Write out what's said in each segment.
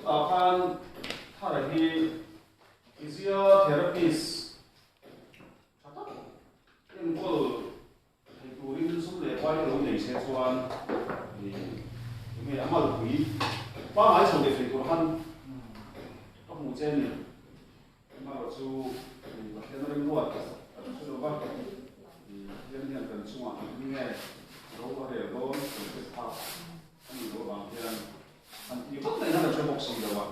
Chutah khan Thara hi physiotherapist tha tak enkawl thei turin sum leh pai lo nei se chuan enge a malpui pangngai chho leh thei tur khan ka hmuh che a ni. Amaherawh chu Pathian remruat kan hre lo va, Pathian hian kan chungah engtin nge ro a rel dawn kan hre phak a nih loh avang hian han tih vak daih na kan hre bawk si lo a,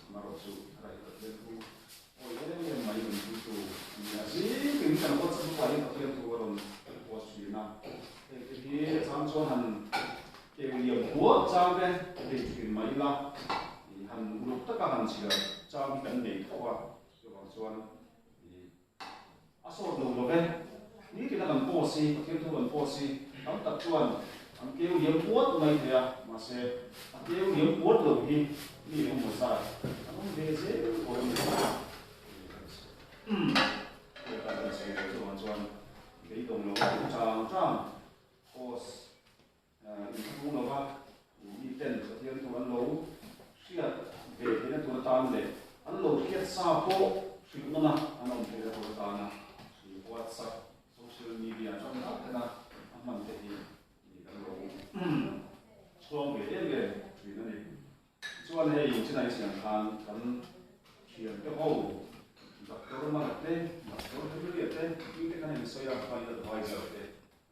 amaherawh chu thar hi Pathian thu awi em em mai min puitu a ni a, zing kan WhatsApp ah hian Pathian thu a rawn post thin a, hei te hi a chang chuan han keu liam huah chang te nei thin mai ila. I han uluk taka han chhiar chang hi kan nei tho a, chuvang chuan i a sawt lo lo ve. Nitin a kan post hi, Pathian thu kan post hi tam tak chuan an keu liam puat mai thei a, mahse a keu liam puat lo hi mi engemaw zat an awm ve zel pawh a ni lo. Hei kan sawi ve chuvang chuan beidawng lo a awm chang chang post Inthung lova miten Pathian thu an lo hriat ve theihna tur atan leh an lo hriat sa pawh hrilh nawna an awm theihna tur atana i WhatsApp, social media atang tak tena a hman te hi kan lo chhuang ve em em thin a ni. Chuan hei chinai siam khan kan thiante ho Doctor Mala te, Doctor Henry-a te, mite khan in sawi a, final advisor te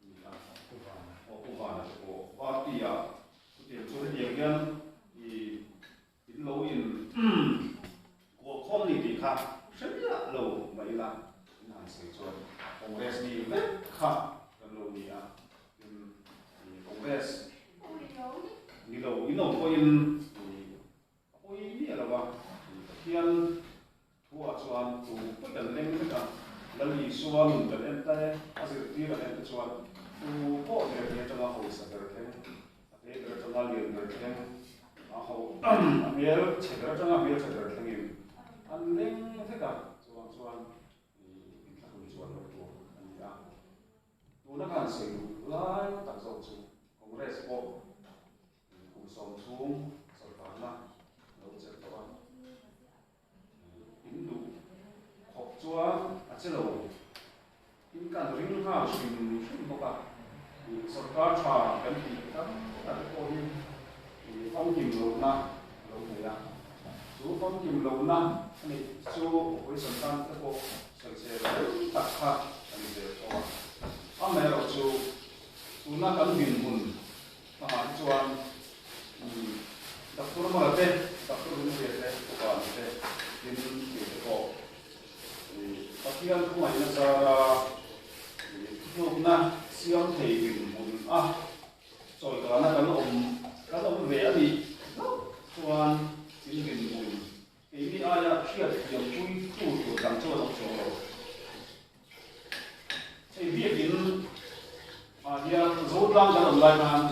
Ni a, Pu Vana. Aw Pu Vana te pawh party ah chutiang chu hetiang hian i in lo in kuah khawm ni tih kha hre miah lo mah ila in han sawi chuan Congress mi vek kha kan lo ni a, tin i Congress ni lo in awm pawhin i A pawi miah lo a, Pathian thuah chuan tu pawh kan leng vek a, Lal Isua nun kan en ta e, a zirtir kan en te chuan tu pawh ber hi atanga hausa ber thleng, a te ber atanga lian ber thleng, a ho a hmel chhe ber atanga hmel chhe ber thlengin an leng vek a, chuvang chuan inthlahrun chuan loh tur a ni a. Tuna khan sawi duh lai tak zawk chu Congress pawh Kum 30 sorkarna lo chelh tawh a, in duh khawp chuan a che lo. In kan ring nghal hrim hrim bawk a, sorkar tha kan tih tam tak te pawh hi famkim lohna a lo nei a. Chu famkim lohna a nih chu opposition tan te pawh sawichhe reng tak kha a ni ve tho a. Amaherawhchu tuna kan dinhmun Amah hi chuan Doctor Mala te, Doctor Lungria te, Upa te, tin kei te pawh Pathian khawngaihna zara thutlukna siam thei dinhmun a chawikana kan awm kan awm ve a nih hlauh chuan in dinhmun keini aia hriatthiam pui tu tur dang chu an awm chuang lo. Hei biakin ah hian Zotlang kan awm lai khan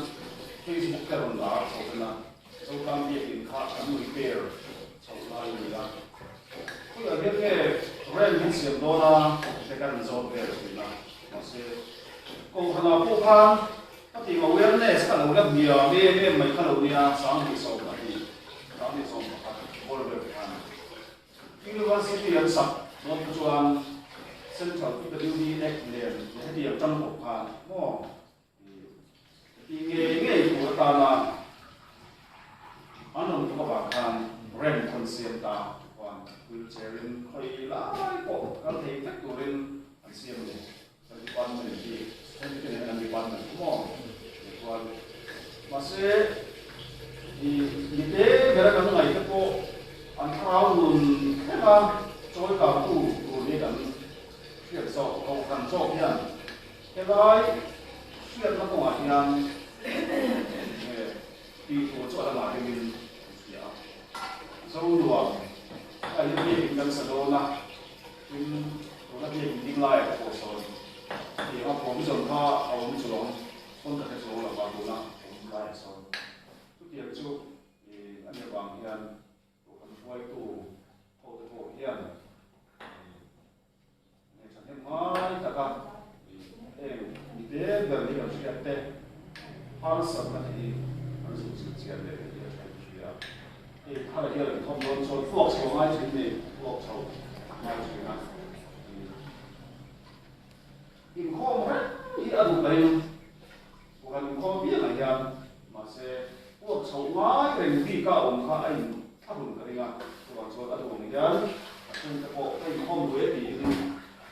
Facebook te rawn lar chho tan a, Zotlang biakin kha kan repair chhoh lai a ni a. Khawiah hian nge rem hi siam dawn a te kan zawt vel thin a, mahse Kohhranah pawh khan ka tih awareness ka lo la hniam em em mai kha lo nia, 2020, 2021 bawr vel te khan. University an sak dawn kha chuan Central PWD Act nen leh hetiang tang pawh khan maw ti ngei ngei tur atana an rawn thawk avang khan rem khawn siam ta chuan wheelchair in khawi lai pawh kal thei vek turin an siam leh kan department hi hemi te nen an department chu maw chuan mahse i mite bera kan ngaih te pawh an thlarau nun thlenga chawi kangtu tur hi kan hriat zawk kohhran zawk hian helai hriatna kawngah hian tih tur chu a la ngah deuhin kan hria a Zonuam a hi biakin kan sa dawn a. Tin, tuna biak in ding laiah te pawh sawn tiang a provision kha a awm chuang, pawn ka hre chuang lo va tuna awm laiah sawn. Chutiang chu i a nih avang hian kan hruaitu hote pawh hian i thahnem ngai taka i heng mite ber hi kan hriat te harsatna te hi an zuk zir chian leh hi a tha in hria. Thara hian an thawm dawn chuan puak chho ngai thin ni, puak chho ngai thin a. Inkhawm reng hi a duh reng, Kohhran inkhawm piangah hian mahse puak chho ngai reng bika a awm kha a inthlahrun ka ring a, chuvang chuan a duh ang hian a chhungte pawh ka inkhawm duh e tiin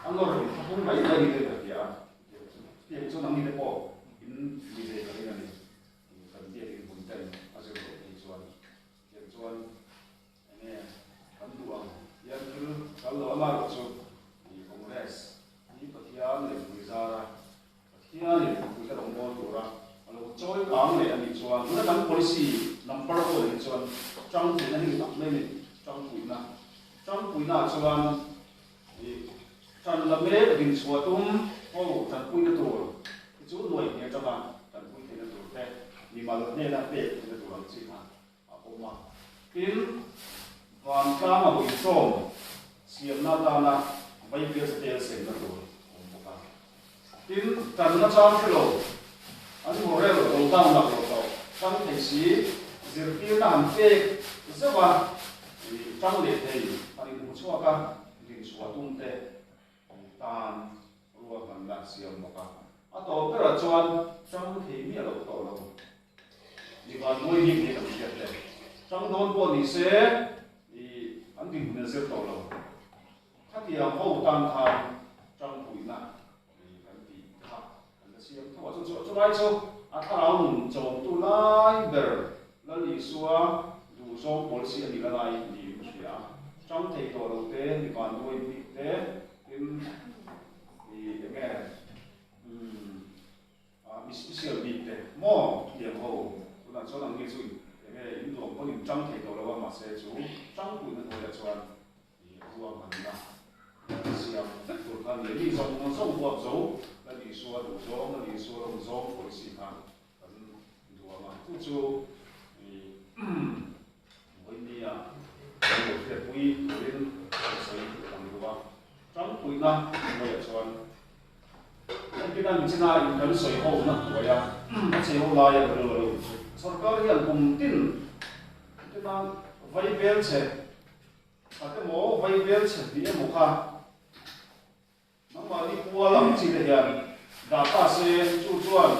a nawr inthlahrun mai mai ni ten ka hria a, chutiang chu nangni te pawh in ni ve ka ring a ni. Kan biak in hmun ten a zir loh phei chuan tiang chuan enge kan duh ang hian thil kal lo ama erawh chu i Congress hi Pathian leh mipui zara Pathian in mipui te rawngbâwl tura a lo chawi kang leh a nih chuan tuna kan policy number pawh hi chuan tangpuina hi ni tak mai a ni tangpuina tangpuina ah chuan i tan la mek dinchhuah tum ho tanpuina tur hi chu nuai hne atanga tanpui theihna tur te mimal hnena pek theihna tur ang chi kha a awm a. Tin, vantlanga buichawm siamna atana Vaibel tel semna tur a awm bawk a. Tin, tanna chang hre lo, an morel lo down lak loh tawh tang thei si, zirtirna han pek zeuh a, tang leh thei han inhmu chhuak a, dinchhuah tum te tan ruahmanna siam bawk a. A tawp berah chuan tang thei miah loh tawh lo. Mi vanduai bik nih kan hriat le. Tang dawn pawh ni se i an dinhmun a zir tawh lo. Khatiang ho tan khan tangpuina i kan tih kha kan la siam tho a. Chu chu chulai chu a thlarau nun chawmtu lai ber Lal Isua duhzawng policy a nih la lai niin ka hria a. Tang thei tawh lo te, mi vanduai bik te, tin i enge umm. Mi special bik te maw tiang ho tunah chuan ang nge chu enge in duang pawn in tang thei tawh lo a mahse chu tangpuina hnuaiah chuan i ruahmanna siam vek tur kha nia mi zawng zawng huap zo Lal Isua duh zawng Lal Isua rawn zawng policy kha kan duang a chu chu i vawinia kan lo hriatpui turin kan sawi ang duh a tangpuina hnuaiah chuan Engtin an china in kan sawi ho na hnuai a, a chei ho lai a kan lo lo. Sorkar hian kum tin tina vai bel che khat emaw vai bel che hnih emaw kha nangmahni pual ang chi te hian dah ta se chu chuan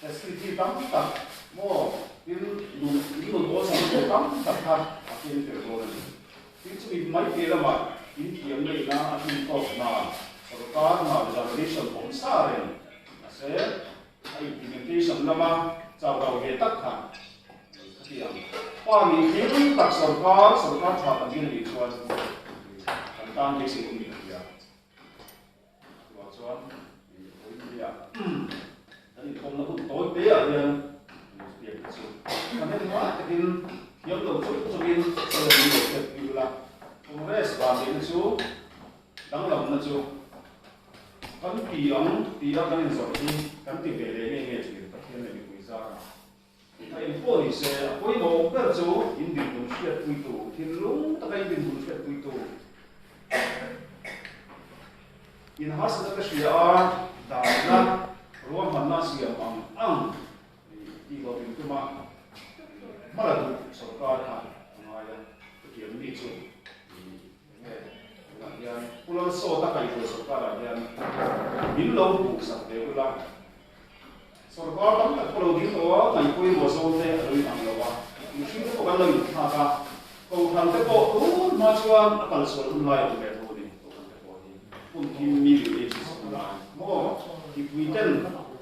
facility tam tak maw tin nun nun awlsam tur tam tak kha a keng tel dawn a ni. Tin chumi mai piah lamah in thiam neihna a hmun tawk hna sorkar hna reservation awm sa reng mahse a implementation lama chau rau ve tak kha khatiang pa nih thil tak sorkar sorkar tha kan din anih chuan kan tan beisei awm nih a hria. Chuvang chuan India kan inkhawmna hun tawi te ah hian chutiang te chu kan en ngai takin thiam lo chung chungin ka lo min lo hriat pui ula. Congress vanneihna chu danglamna chu kan ti ang tia kan inzawrh hi kan ti ve leh nge nge thin Pathian leh mipui zarah. A inpawh ni se, a pawimawh ber chu in dinhmun hriatpuitu, thinlung taka in dinhmun hriatpuitu, in harsatna te hria a, daina ruahmanna siam ang ang tih loh in tum a, hmala duh sorkar kha a ngai a, chutiang mi chu enge tunah hian Pu Lalsawta kaihhruai sorkarah hian min lo hmuhsak ve ula. Sorkar tam tak pawh lo ding tawh a, ngaihpawimawh zawn te a lo inang lo a, mihring te pawh kan lo inthlak a, kohhran te pawh tun hma chuan a kalsual hun lai a awm ve tho a ni, kohhran te pawh hi hun thim mi religious hun lai maw, mipui ten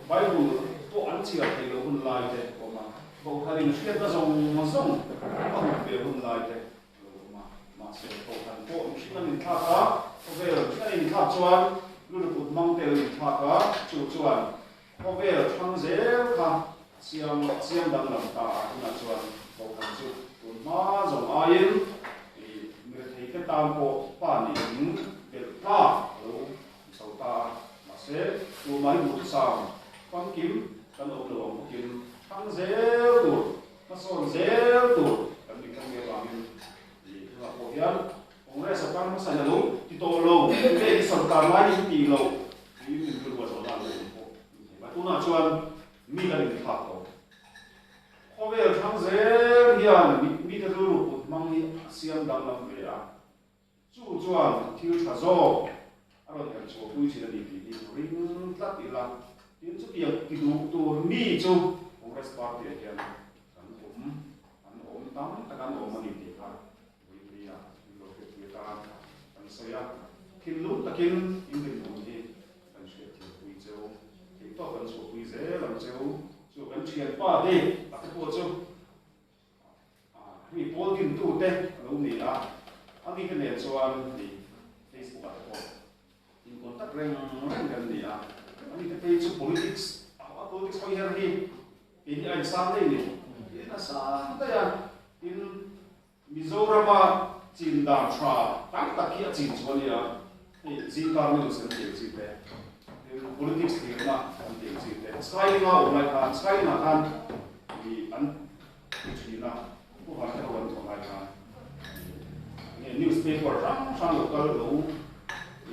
Bible pawh an chhiar thei lo hun lai te a awm a, kohhran in hriatna zawng zawng a hup ve hun lai te a lo awm a, mahse kohhran pawh mihring an inthlak a, khawvel mihring an inthlak chuan luluput hmang te a lo inthlak a, chu chuan Khawvel thlang zel kha siam siam danglam ta a hunah chuan kohhran chu tun hma zawng aiin i mirethei te tan pawh pa nih in belh tlak a lo chho ta a, mahse tumah hi duhthusam famkim kan awm lo ang bawkin thlang zel tur hmasawn zel tur kan nih tlang ve avangin i tunah pawh hian Congress a tan hmasa in a lo ti tawh lo, tunge i sorkar lai in tih loh Tiin min rilru a zawh dan leh awm pawh min thei mai. Tunah chuan mi kan inthlak tawh. Khawvel thlang zel hian mite rilru put hmang hi. siam danglam ve a, chu chuan thil tha zawk a rawn her chhuahpui thin a ni tih hi ring tlat ila. Tin, chutiang ti duh tur mi chu Congress Party-ah hian kan awm, an awm tam tak an awm a ni tih kha Vawinia min lo hriatpui atan kan sawi a. Thinlung takin in rinawm hi kan hriatthiampui cheu, theihtawp kan chhuahpui zel ang cheu. Chu kan thianpa Dave a te pawh chu mi pawl dintute a lo ni a, a mite nen chuan hei Facebook ah te pawh in contact reng reng kan ni a, a mite phei chu politics a politics hawi her hi kei hi a insang daih ni, tin a sang daih a, tin Mizorama chin dan tha tam tak hi a chin chu a nia, hei zingkar news kan tih ang chi te, tin politics hlirna kan tih ang chi te, Skylinga awm lai khan, Skylinga khan mi an ti thin a, Pu Vante ho an thawh lai khan nge newspaper hrang hrang lo kal lo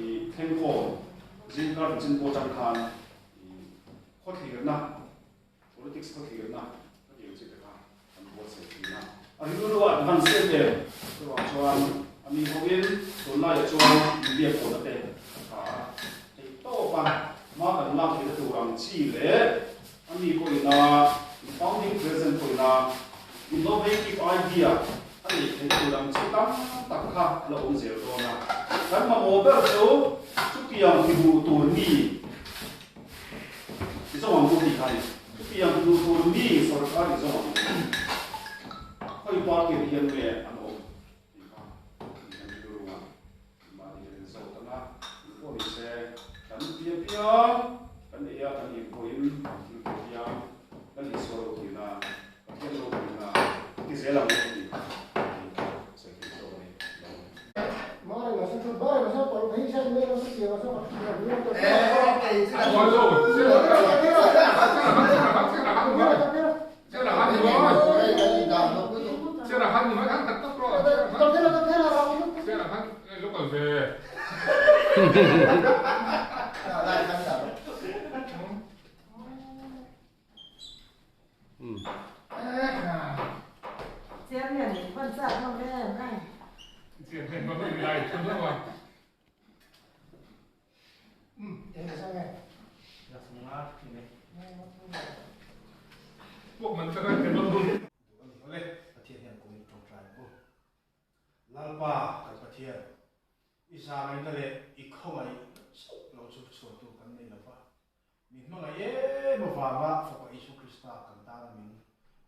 i thleng khawm zingkar chanchin pawh atang khan i khawthlirna Politics khaw thlirna ka tih ang chi te kha kan buatsaih thin a. A rilru a advance em em chuvang chuan a mi hovin tunlaiah chuan inbiak pawhna te a tha a. Theih tawpa hma kan lak theihna tur ang chi leh a mi pawhina founding president pawhina innovative idea a neih theihna tur ang chi tam tak kha a la awm zel dawn a. Kan mamawh ber chu chutiang ti duh tur mi I zawng ang u tih kha a ni. Chutiang duh tur mi sorkar i zawng ang u. Khawi party ah hian nge an awm tih kha mi kan rilru a, mahni kan inzawt ang a, in pawh ni se kan tia piang, kan ei a kan in pawhin kan thil tia piang, kan insual lo tih na, Pathian lo tih na ti zel ang u tih kha sawi theih zawk a ni. Lalpa kan Pathian, i zangaihna leh i khawngaih chauh lo chu chhuantu kan nei lo va. Min hmangaih em avanga Fapa Isu Krista kan tana min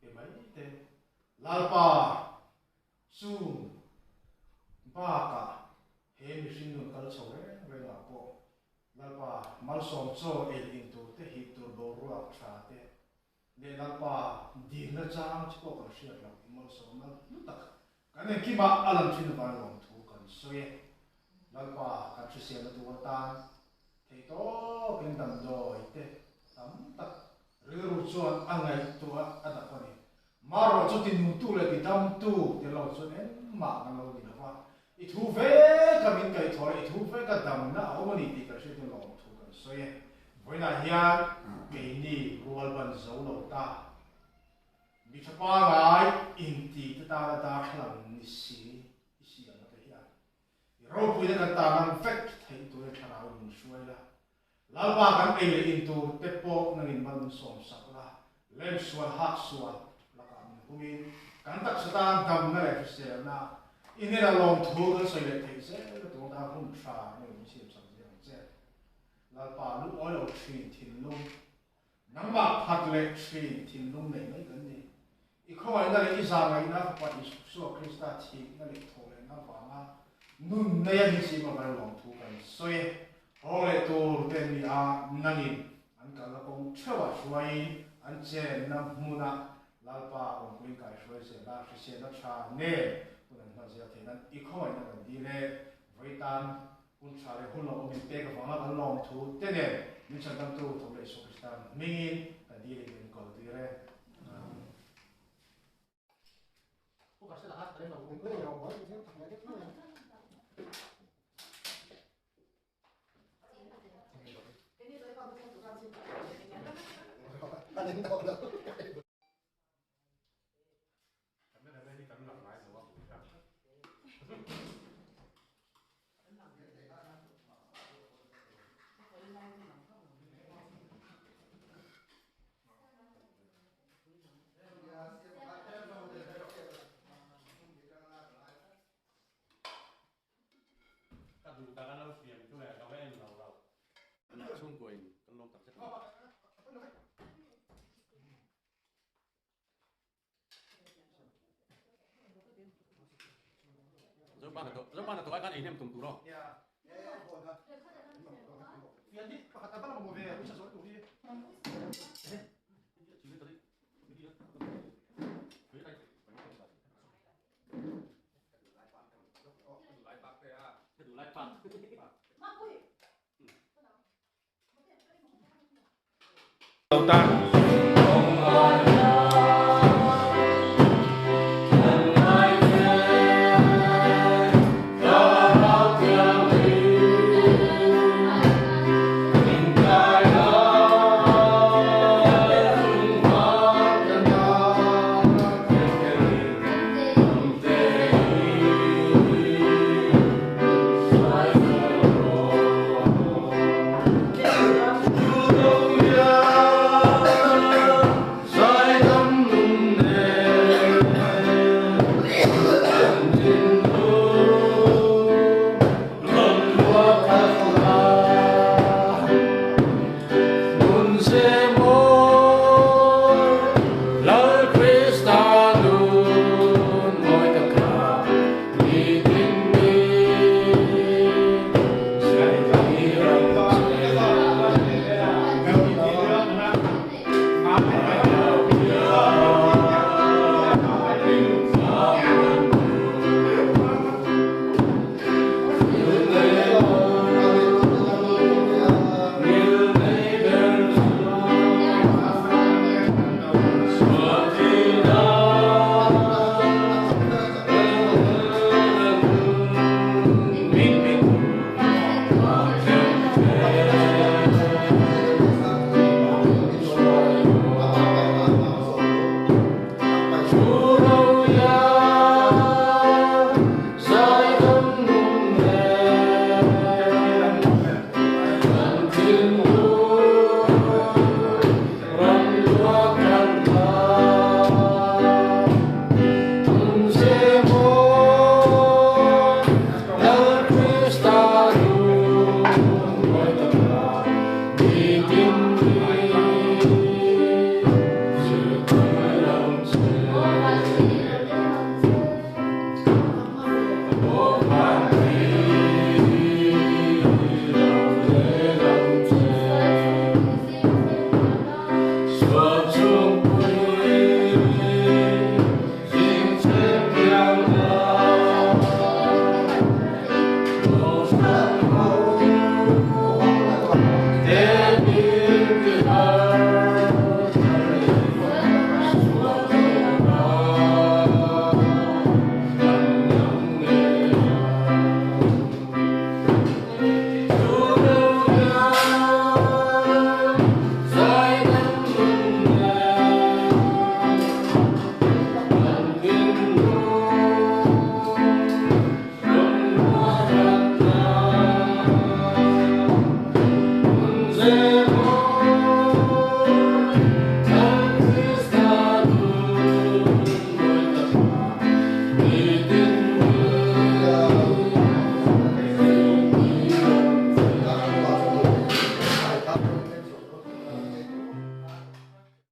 pe mai te. Lalpa chung bakah he mihring nun kal chho reng rengah pawh Lalpa malsawm chaw ei in tur te hip tur boruak tha te leh Lalpa dilna chang chi pawh kan hriat loh i malsawmna hlu tak kan engkimah a lang thin avang lawmthu kan sawi e. Lalpa kan hriselna tur atan theihtawpin damdawi te tam tak rilru chuan a ngaihtuah a dap a ni. Marawh chu tinungtu leh tidamtu te lo chuan engmah kan lo ni lo va, i thu ve ka min kaihthawh leh i thu ve ka damna a awm a ni tih kan hriat chu lawmthu kan sawi e. Vawiinah hian keini rual ban zo lo ta. Mi tha pangai inti te tana darthlalang ni si i siamna te hian i ropuina kan tarlang vek theih turin thlarau min hruai la. Lalpa kan ei leh in tur te pawh nangin mal min sawm sak la, lem sual hak sual lakah min humin kan taksa tan damna leh hriselna i hnena lawmthu kan sawi leh theih zel na tur atan hun tha nangin min siam sak zel ang che. Lalpa lungawi lo thin thinlung Nangmah phat leh thin thinlung nei mai kan ni. I khawngaihna leh i zahngaihna Fapa Isua Krista thihna leh thawhlehna vanga nun nei a ni si avangin lawmthu kan sawi e. Hawng leh tur te an ni a, nangin an kalna kawng theuhah hruaiin an chenna hmunah Lalpa awmpuiin kaihruai zel a, hriselna tha nen hun an hman zel theih nan i khawngaihna kan dil e. Vawitan Hun tha leh hun lo awm inpek avanga kan lawmthu te nen min chhandamtu Thawk leh Isua Krista hmingin kan dil in min kawl tir e. Amen. duh tak an lo siam chu le ka va en lo lo. Chhungkaw in kan lawm tak zet a ni. Zopa hnathawh ai khan ei hnem tum tur aw.